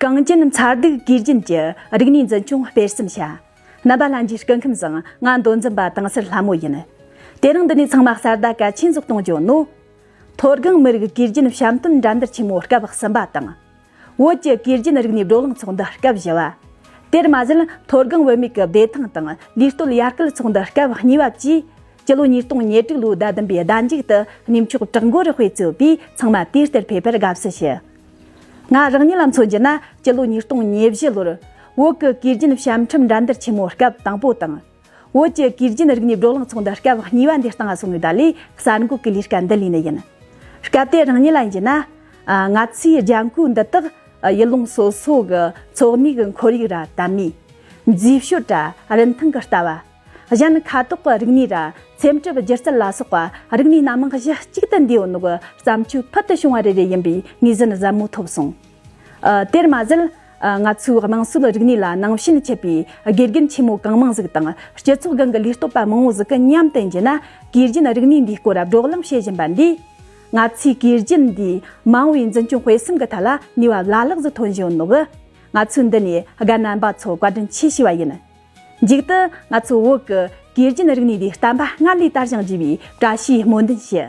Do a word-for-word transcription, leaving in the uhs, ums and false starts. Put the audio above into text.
གངས་ཅན་མཚར་སྡུག་གོས་རྒྱན་གྱི་རིག་གནས་འཛིན་སྐྱོང་སྤེལ་གསུམ་བྱ། རྣམ་པ་ལྷན་རྒྱས་སྐུ་ཁམས་བཟང་། ང་མདོ་འཛིན་པ་དྭངས་གསལ་ལྷ་མོ་ཡིན། དེ་རིང་འདི་ནས་ཚང་མ་གསར་བརྡ་གལ་ཆེན་ཟིག་གཏོང་རྒྱུ་ནོ། མཐོ་སྒང་མི་རིགས་གོས་རྒྱན་བཤམས་སྟོན་འགྲན་བསྡུར་ཆེན་མོ་སྐབས་གསུམ་པ་དང་། བོད་ཀྱི་གོས་རྒྱན་རིག་གནས་བགྲོ་གླེང་ཚོགས་འདུ་སྐབས་བཞི་བ། དེར་མ་ཟད་མཐོ་སྒང་བུད་མེད་ཀྱི་བདེ་ཐང་དང་ལུས་གཏོད་ཡར་སྐུལ་ཚོགས་འདུ་སྐབས་གཉིས་པ་བཅས། སྤྱི་ལོ་ཉིས་སྟོང་ཉེར་དྲུག་ལོའི་ཟླ་བདུན་པའི་ཟླ་མཇུག་ཏུ་གནས་མཆོག་བྲག་མགོ་རུ་དཔེ་བཙུགས་པས་ཚང་མ་དུས་ལྟར་ཕེབས་པར་དགའ་བསུ་ཞུ། ང་རང་ཉིད་ལ་མཚོན་རྒྱུ་ན། སྤྱི་ལོ་ཉིས་སྟོང་ཉེར་བཞི་ལོར་བོད་ཀྱི་གོས་རྒྱན་བཤམས་ཁྲིམས་འགྲན་བསྡུར་ཆེན་མོ་སྐབས་དང་པོ་དང་། བོད་ཀྱི་གོས་རྒྱན་རིག་གནས་བགྲོ་གླེང་ཚོགས་འདུ་སྐབས་གཉིས་པ་འདིར་བཏང་སོང་བའི་ད་ལས་གསར་འགོད་ཀྱི་ལས་ཀ་འདི་ལས་ནི་ཡིན། སྐབས་དེ་རང་ཉིད་ལ་ཡིན་ན། ང་ཚོའི་ལྗང་ཁུ་འདི་དག་ཡུལ་ལུང་སོ་སོ་གི་ཚོགས་མིའི་ཁོར་ཡུག་ར་དར་ནས། མཛེས་ཤོས་ར་རིན་ཐང་གི་ལྟ་བ། གཞན་ཁ་དོག་གི་རིག་གནས་ར་འཚེམ་དྲུབ་སྒྱུ་རྩལ་ལ་སོགས་པ་རིག་གནས་སྣ་མང་གཞི་གཅིག་ཏུ་འདུས་ཡོད་ནོ་གི་བརྩམས་ཆོས་ཕུལ་དུ་བྱུང་བ་རེ་རེ་ཡིན་པའི་ངོས་ཟིན་ཟབ་མོ་ཐོབ་སོང་། ཨ། དེར་མ་ཟད། ཨ། ང་ཚོའི་སྣང་སྲིད་རིག་གནས་ལ་སྣང་ཞེན་མཆེད་པའི་དགེ་རྒན་ཆེན་མོ་གང་མང་ཟིག་དང་སྤྱི་ཚོགས་སྒང་གི་ལས་བསྟོད་པ་མང་བོ་ཟིག་གི་མཉམ་དུ་འབྱོར་ན། གོས་རྒྱན་རིག་གནས་འདིའི་སྐོར་བགྲོ་གླེང་བྱེད་བཞིན་པ་འདིས། ང་ཚོའི་གོས་རྒྱན་འདིའི་མ་འོངས་པའི་འཛིན་སྐྱོང་སྤེལ་གསུམ་གྱི་ཐད་ལ་ནུས་པ་བླ་ལྷག་ཟིག་ཐོན་བཞིན་ཡོད་ནོ་གི། ང་ཚོས་འདི་ནས་རྒན་རྣམ་པ་ཚོ་བཀའ་དྲིན་ཆེ་ཞུ་བ་ཡིན། མཇུག་ཏུ་ང་ཚོ་བོད་ཀྱི་གོས་རྒྱན་རིག་གནས་འདིའི་བསྟན་པ་སྔར་ལས་དར་ཞིང་རྒྱས་པའི་བཀྲ་ཤིས་སྨོན་འདུན་ཞུ།